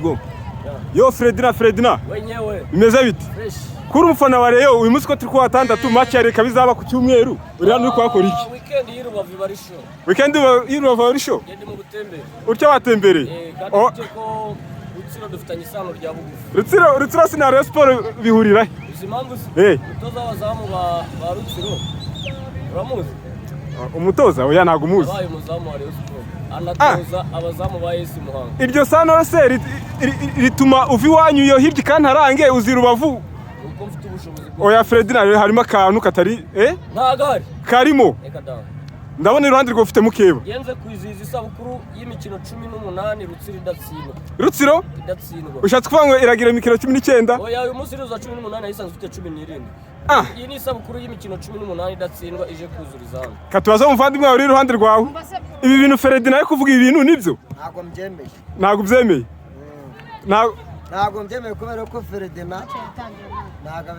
Go. Yo Fredina, Fredina. Wenyewe. Bimeze bite? Fresh. Kuri umufana wa Rayon, uyu munsi ko turi kuwa gatandatu, match ya reka bizaba ku cyumweru, uri hano uri kuhakora iki? Ah, weekend y'i Rubavu iba ari show. Weekend y'i Rubavu ari show. Ngende mu butembere. Utyo watembereye? Eh, kandi Oh, bityo ko Rutsiro dufitanye isano rya bugufi. Rutsiro, Rutsiro si na Rayon Sport bihurira he? Uzi impamvu se? Eh. Umutoza w'abazamu ba Rutsiro. Uramuzi? Umutoza? Oya, ntabwo umuzi. Yabaye umuzamu wa Rayon Sport. Anatoza abazamu ba AS Muhanga. Iryo sano se rituma uva iwanyu iyo hirya ikantarange uzi Rubavu? Uko mfite ubushobozi bwo. Oya Fredina, rero harimo akantu katari Ntago ahari. Karimo. Reka da. Ndabona iruhande rwawe ufite mukeba. Yenze kwizihiza isabukuru y'imikino 18 Rutsiro idatsindwa. Rutsiro Idatsindwa. ushatse kuvuga ngo iragira imikino 19? Oya, uyu munsi iruza 18, yisanzwe ifite 17. Ah. Iyi ni isabukuru y'imikino 18 idatsindwa ije kuzura izamu. Katubaza umuvandimwe wawe uri iruhande rwawe, ibi bintu Ferdinand ari kuvuga, ibi bintu nibyo? Ntabwo mbyemeye. Ntabwo ubyemeye? Ntabwo. Ntabwo mbyemeye kubera ko Ferdinand ntabwo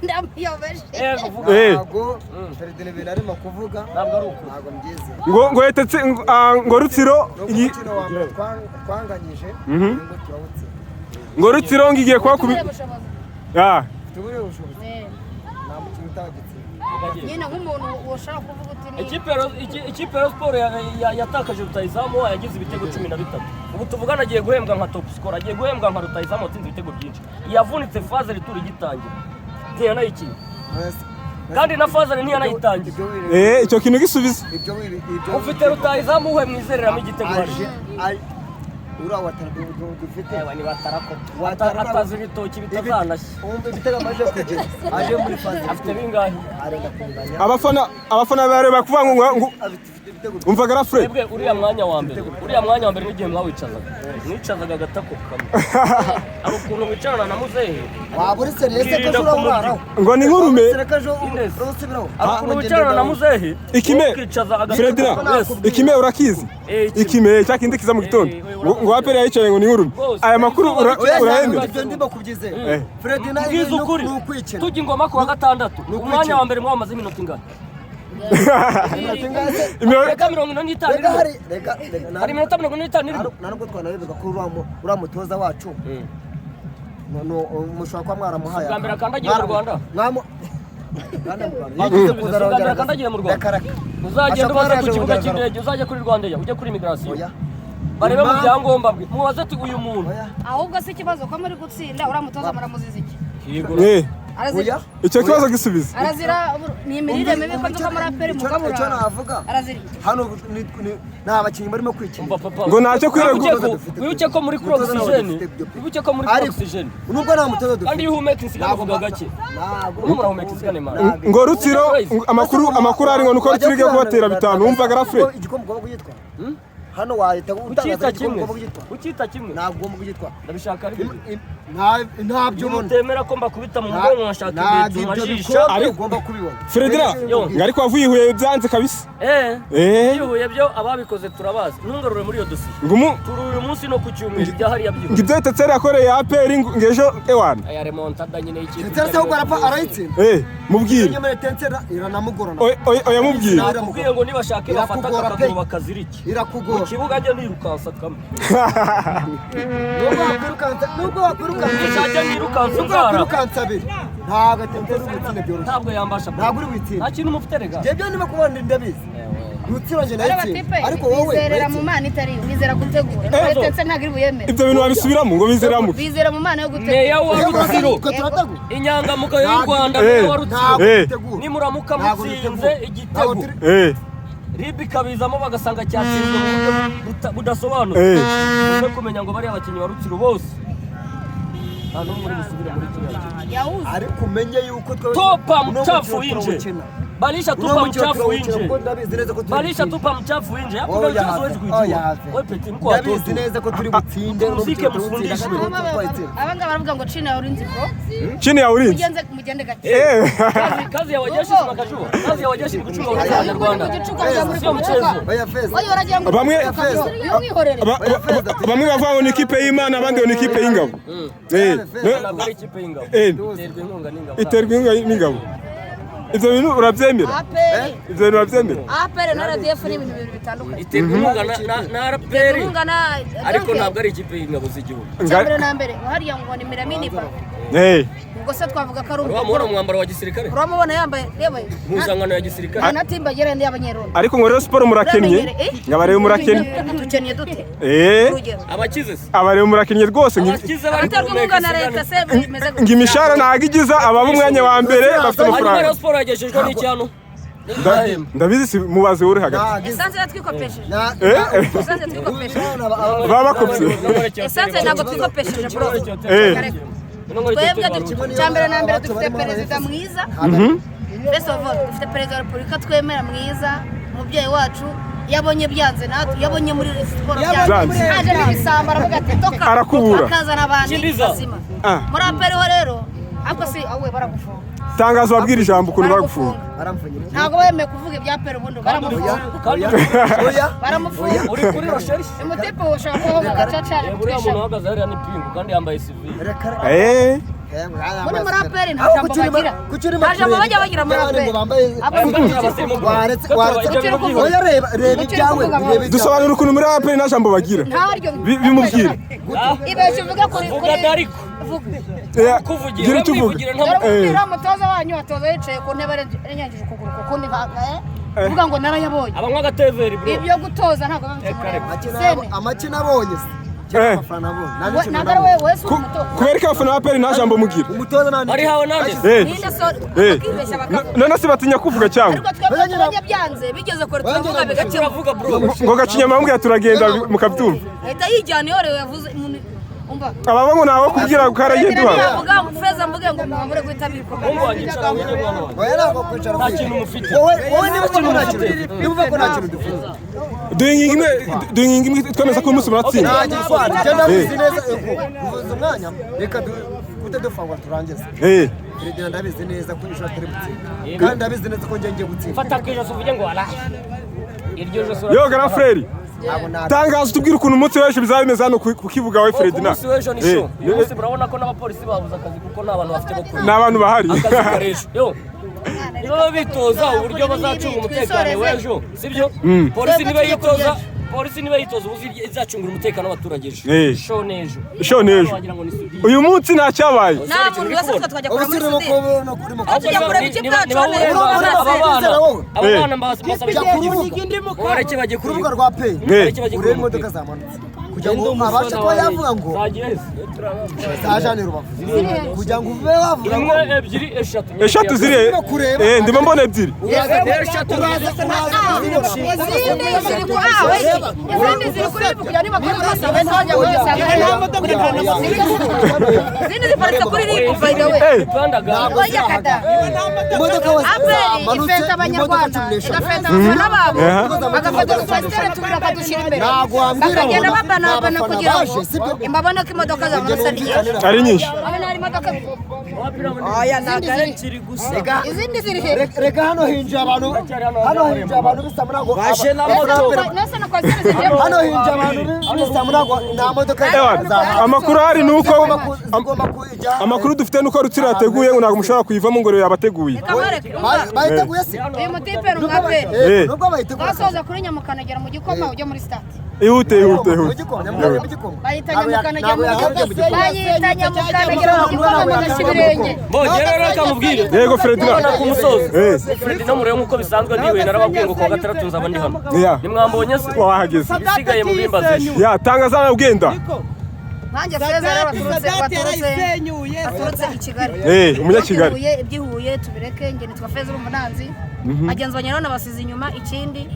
Ndamuyobeje. Yego, vuga. Ntabwo Ferdinand ibintu arimo kuvuga Ntabwo ari ukuri. Ntabwo mbyizeye. Ngo yetetse ngo Rutsiro Ni umukino wa mbere twanganyije, uyu ngo turawutsinda. Ngo Rutsiro ngo igiye kuba kubi Ubushobozi. Ah. Ufite ubuhe bushobozi? Nta mukino utagitsinda. Nyine nk'umuntu ushobora kuvuga uti ni Ikipe ya Rayon Sport yatakaje rutahizamu wayo yagize ibitego 13. Ubu tuvugana agiye guhembwa nka top scorer, agiye guhembwa nka rutahizamu watsinze ibitego byinshi. Yavunitse phase retour igitangira. Ntiyanayikinnye. Kandi na phase ntiyanayitangiye. Ibyo Icyo kintu gisubiza. Ibyo Ufite rutahizamu uhe mwizereramo igitego aje hariya? Uriya watara dufite. Ewa, ni batarako. Watara Atazi ibitoki bitazanashya. Wumva ibitego amaze kugira aje muri phase Afite bingahe? Arenga kunganya. Abafana ba Rayon bakuvuga ngo Afite ibitego. Umvaga ra Fred. Twebwe uriya mwanya wa mbere n'igihe mwawicazaga, mwicazaga agatako kamwe, hari ukuntu wicarana na muzehe. Waba uri sérieux se ko Ukirinda ejo urararaho? Ngo ni nk'urume. Sereka ejo Ines. urasubiraho. Hari ukuntu wicarana na muzehe, Ikime. ukicaza agatako Fredina. kamwe. Yes. Ikime urakizi? Eh, ikime. Ikime cya kindi kiza mu gitondo. Eh, Ngo APR yayicaye ngo ni nk'urume. Rwose. Aya makuru Oya, urayemera? ibyo ndimo kubyizera. Eh. Ferdinand Mbwiza ukuri, ni ukwikina. tujya ingoma ku wa gatandatu, Ni ukwikina. umwanya wa mbere mwawamaze iminota ingana? Reka, 45 Reka irimo. hari reka Hari iminota 45 irimo. Nta nubwo twanabivuga ko uriya mutoza wacu mushobora kuba mwaramuhaye. Si ubwa mbere akandagiye mu Rwanda? Kandi mu Rwanda yigeze Si kuza ubwa mbere arongera akandagiye mu Rwanda? Reka, reka. Uzagenda Ashobora kuba ubaze ku yaraje kibuga kugaragara. cy'indege, uzajya kuri Rwandair, ujye kuri immigration, Oya. barebe mu byangombwa bwe, mubaze ati uyu muntu. Oya. Ahubwo si ikibazo ko muri gutsinda, uriya mutoza muramuziza iki? Eh, Arazira Oya. icyo kibazo gisubiza. Arazira ni imirire mibi ko nzi ko muri APR mugabura. Icyo navuga Arazira iki? hano ni abakinnyi barimo kwikina. Umva papa. Ngo ntacyo kwiregura. Wibuke ko muri Umutoza ntawe oxygen, dufite byo pe. wibuke ko muri Ariko, oxygen. nubwo nta mutoza dufite. Kandi iyo uhumeka insigane Ntabwo uvuga gake. Ntabwo. Urimo urahumeka insigane, man. Ntabwo. Ngo Rutsiro, amakuru ari ngo nuko Rutsiro igiye kubatera bitanu. Wumvaga ra Fred? Igikombe ugomba kugitwara hano, wahita utangaza Ukita igikombe kimwe. ugomba kugitwara. Ukita kimwe. Ntabwo ugomba kugitwara. Ndabishaka ari bibiri. Ntabyo ubona. Mutemera ko mbakubita mu mugongo nkashaka Ntabwo ibintu ibyo nkajisha. bikombe Ariko- ugomba kubibona. Fredina, Yo. ngo ariko wavuye i Huye byanze kabisa. Eh. Eh. Ihuye byo ababikoze turabazi. Ntungarure muri iyo dosiye. Ngo umu Turi uyu munsi no ku cyumweru ibya hariya ngo byihuse. ibyo Teteri yakoreye APR ngo ejo ewana. Aya remontada nyine y'ikipe. Tenseri se ahubwo arapfa arayitsinda. Eh, mubwire. Nyamara Tenseri iranamugorana. Oya, oya, oya, mubwire. Nakubwiye ngo nibashake bafata Irakugora akaguru pe. bakazirike. Mu Irakugora. kibuga ajya nirukansa kamwe. Nubwo wakwirukansa, nubwo wakwirukansa, Nishake nirukansa nubwo inzara. wakwirukansa abiri, ntabwo Tenseri uri butsinde byoroshye. Ntabwo yambasha. Ntabwo uri butsinde. Nta kintu mufite rega. Njye byo ndimo kubona ndabizi. Rutsiro njye Bariya nayitsinda. batipe Ariko wowe bizerera mu Mana itari yo, bizera gutegura. Ndetse ntabwo iri buyemere. Ibyo bintu wabisubiramo ngo bizera mu Bizera mu Mana yo gutegura. Meya wa Rutsiro. Twe turategura. Inyangamugayo y'u Rwanda, Eh. meya wa Rutsiro. Ntabwo Eh. dutegura. Nimuramuka Ntabwo mutsinze dutegura. igitego, Ntabwo turi- RIB ikabizamo bagasanga cyatsinzwe mu buryo budasobanutse, Eh. uze kumenya ngo bariya bakinnyi ba Rutsiro bose nta n'umwe uri busubire muri kiriya gice. Yawuze. Ariko umenye yuko twe Topa uno mchafu mukino inje. turawukina. Balisha Uno tupa mukino mchafu turawukina inje. kuko ndabizi neza ko turi Balisha butsinde. tupa mchafu inje. Hapo Oya, ndio mchezo huwezi have. kuijua. Oya, have. Wewe petit mko Ndabizi watoto. neza ko turi butsinde uno Mupumzike, mukino turawutsinda mufundishwe. kandi twayitsinda. Aba ngaba baravuga ngo chini ya ulinzi bro. Chini ya ulinzi. Mugenze mugende gake. Eh. Kazi ya wajeshi si makajua. Kazi ya wajeshi ni kuchunga ulinzi wa Wanyarwanda. Sio mchezo. Oya feza. Oya, uragira ngo umwihorere. Bamwe bavuga ngo ni ikipe y'Imana, abandi ngo ni ikipe y'ingabo. Eh. Ntabwo ari ikipe y'ingabo. Eh. Iterwa inkunga n'ingabo. Iterwa inkunga n'ingabo. Ibyo bintu urabyemera? APR. Ibyo bintu urabyemera? APR na RDF ni ibintu bibiri bitandukanye. Iterwa inkunga na RPR, Inkunga na ariko ntabwo ari ikipe y'ingabo z'igihugu. Icya mbere na mbere, hariya ngo ni Miramini ba. Ubwo se twavuga ko ari Uramubona mu mwambaro wa gisirikare? Uramubona yambaye, reba. Impuzankano ya gisirikare. Nta na timba agira ndi abanyerondo. Ariko ngo rero siporo murakennye, ngo abareba murakennye. Dukennye dute? Urugero. Abakize se? Abareba murakennye rwose. Abakize bari Abaterwa inkunga na leta se bimeze Ngo imishahara ntabwo igiza ababa umwanya wa mbere bafite Hanyuma amafaranga. Rayon Sport yagejejwe n'icyano. Ndabizi, si mubaze uri hagati. Essence yatwikopesheje. Essence twikopesheje. Baba bakopye. Essence ntabwo twikopesheje, bro. Twebwe cya mbere na mbere dufite perezida mwiza. First of all, dufite perezida wa repubulika twemera mwiza, umubyeyi wacu. Yabonye byanze natwe, yabonye muri siporo byanze, Byanze. hajemo ibisambo, aravuga ati toka. Arakubura. Akazana abantu Kimbiza. bazima. Ah. Muri APR ho rero, ariko si awe baragufunga. Tangazo, wabwira ijambo ukuntu bagufunga. Baramfunyira. Ntabwo bemeye kuvuga ibya APR, ubundi baramufunga. Oya. Baramufunga. Uri kuri Rochelle. Umutipe ushobora kuba gacaca. Uriya muntu uhagaze hariya ni pingu kandi yambaye civil. Reka reka. Muri muri APR nta jambo bagira, nta jambo bajya bagira muri APR. Waretse, waretse. Oya, reba, reba ibyawe, reba ibyawe. Dusobanura ukuntu muri APR nta jambo bagira. Ntaryo. Bimubwire. Ibeshya uvuge kuri Vuga kuri dariko. Vuga. Kuvugira, Gira icyo uvuga. wivugira nta Dore umupira, umutoza wanyu atoza yicaye ku ntebe arengeje ukuguru ku kundi, uvuga ngo narayabonye. Abanywa agateveri, bro. Ibyo gutoza ntabwo biba bitumureba. Sene. Amakina abonye se cyangwa abafana abonye nta n'ikintu Ntabwo ari nabonye. wowe wese uri umutoza. Kubera ko abafana ba APR nta jambo mugira. Umutoza nta Bari hawe nande? Ninde so bakibeshya bakavuga? None se batinya kuvuga cyangwa? Ariko twebwe tubonye byanze bigeze kure, turavuga bigakemura. Turavuga, bro. Ngo gacinya mbwira turagenda mukabyumva. Ahita yijyana iyo rero yavuze umuntu umva. Ababa ngo ntawe kubwira ko haragiye duhaba. Ntiyavuga ngo feza mvuge ngo mwambure guhita bikomeye. Mungu wanjye, icara wige, mwana wanjye. Oya, ntabwo kwicara. Nta kintu mufite. Wowe, wowe, niba uvuga ko nta kintu, niba uvuga ko nta kintu dufite. Duhe ingingo imwe, duhe ingingo imwe twemeza ko uyu munsi muratsinda. Nta gitwara, njye ndabizi neza ego uvuze umwanya, reka gute dufangwa turangize. Perezida, ndabizi neza ko ejo atari gutsinda, kandi ndabizi neza ko njye ngiye gutsinda. Fata ku ijosi uvuge ngo ala. Iryo josi. Yo grand frère, Ntabwo nabi. Tangazo, tubwire ukuntu umunsi w'ejo bizaba bimeze hano ku kibuga, we Ku Ferdinand. munsi w'ejo ni show. Uyu munsi murabona ko n'abapolisi babuze akazi kuko nta bantu bafite bo Ni kurira. abantu bahari. Akazi karejo. Yo. Niba baba bitoza uburyo bazacunga umutekano w'ejo, sibyo? Polisi niba yitoza, polisi niba yitoza ubu izacungira umutekano w'abaturage ejo. Show n'ejo. Show n'ejo. Wagira ngo ni studio. Uyu munsi nta cyabaye. Nta muntu wese, twe twajya Ubu kureba si muri urimo sudire. ko urimo Tujya kureba iki bwacu hano Niba hepfo aba hasi. bana, aba bana mbasaba Jya ku rubuga. Bareke bajye Ku rubuga rwa peyi, Bareke bajye urebe imodoka zamanutse kugira ngo abashe kuba yavuga ngo zagiye he? zajane Rubavu, kugira ngo ube wavuga ngo Imwe, ebyiri, eshatu. Eshatu ziri. Urimo kureba. Ndimo mbona ebyiri. Uraza, uraza, uraza kuzibona. Izindi ziri ku, ah wait, izindi ziri kuri ribu kugira niba kuri bose bahita bajya kubisanga. Izindi ziparitse kuri ribu, by the way. Pandaga. Oya kada. Imodoka APR zamanutse ifeta ni imodoka abanyarwanda, 15. igafeta abafana babo, bagafata udukwasiteri tubiri bakadushyira imbere, Ntabwo wambwira ngo bakagenda ni babanabana abafana kugira ngo baje, sibyo? mbabone ko imodoka zamanutse ari nyinshi. Ari nyinshi. Hano hari imodoka. Aya ntabwo ari ebyiri gusa. Izindi ziri he? Reka, hano hinjiye abantu, hano hinjiye abantu bisa ntabwo Baje na moto. Nese na kwasiteri zigiyemo. Hano hinjiye abantu bisa ntabwo nta modoka Ewana, amakuru ahari ni uko zigomba kujya. Amakuru dufite ni uko Rutsiro yateguye, ngo ntabwo mushobora kuyivamo, ngo yabateguye. Reka mwereke, umva. Bayiteguye se? Uyu mutipe ni umwaperi. Nubwo bayiteguye. Twasoza kuri Nyamukanagera mu gikoma, ujya muri stade. Ihute, ihute, Mu ihute. gikoma, Nyamukanagera mu gikoma. Bayita Ntabwo Nyamukanagera mu ntabwo yakajya mu gikoma, gikoma. bayita Nyamukanagera mu gikoma, mugasha ibirenge. Bongera rero kamubwire. Yego Ferdinand. Ubona ku musozi. Ferdinand murebe nk'uko bisanzwe ndiwe, narababwiye ngo kuwa gatandatu nzaba ndi hano. Nimwambonye se? Wahageze. Ibisigaye mubimbaze ejo. Ya, tangaza nawe ugenda. Nanjye feza rero baturutse i Kigali. Umunyakigali. Iby'ihuye, iby'ihuye tubireke, njye nitwa Feza Umunanzi. Bagenzi banjye rero nabasize inyuma, ikindi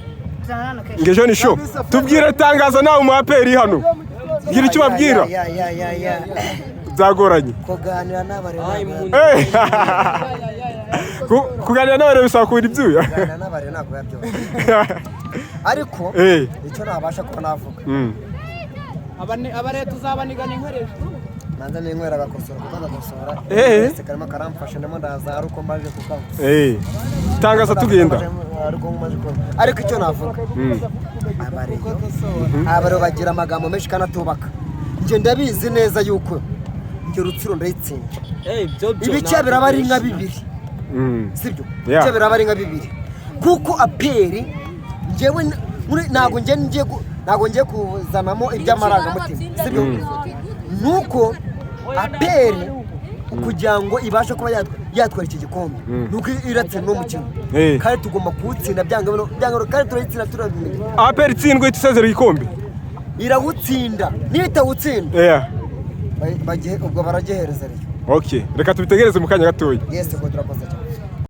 tuzanana kenshi. Ngejo ni show. Tubwire, tangaza nawe umu APR hano. Gira icyo ubabwira. Ya, ya, ya, ya. Byagoranye. Kuganira n'abari Kuganira n'abareba bisaba kubira ibyuya. Kuganira n'abari ntabwo biba byoroshye, ariko icyo nabasha kuba navuga, Aba leta uzabanigana inkoresho. Nanze ninywera agakosora kuko agakosora wese karimo karamfasha, ndimo ndaza ari uko mbaje kukanywa. Tangaza tugenda. Ari uko maje kunywa, ariko icyo navuga, abareyo, abareyo bagira amagambo menshi kandi atubaka. Njye ndabizi neza yuko njye Rutsiro ndayitsinda, ibice biraba ari nka bibiri. Sibyo? Yeah. Cyo biraba ari nka bibiri, kuko APR njyewe ntabwo ntabwo ngiye kuzanamo iby'amarangamutima, sibyo? Nuko APR kugira ngo ibashe kuba yatwara iki gikombe, nuko iratsinda uno mukino. Kandi tugomba kuwutsinda byanga byanga, kandi turayitsinda, turabimenya. APR itsindwe ihita isezera igikombe. Irawutsinda, nitawutsinda ubwo baragihereza Rayon. Okay, reka tubitegereze mu kanya gatoya. Yes, ubwo turakoze cyane.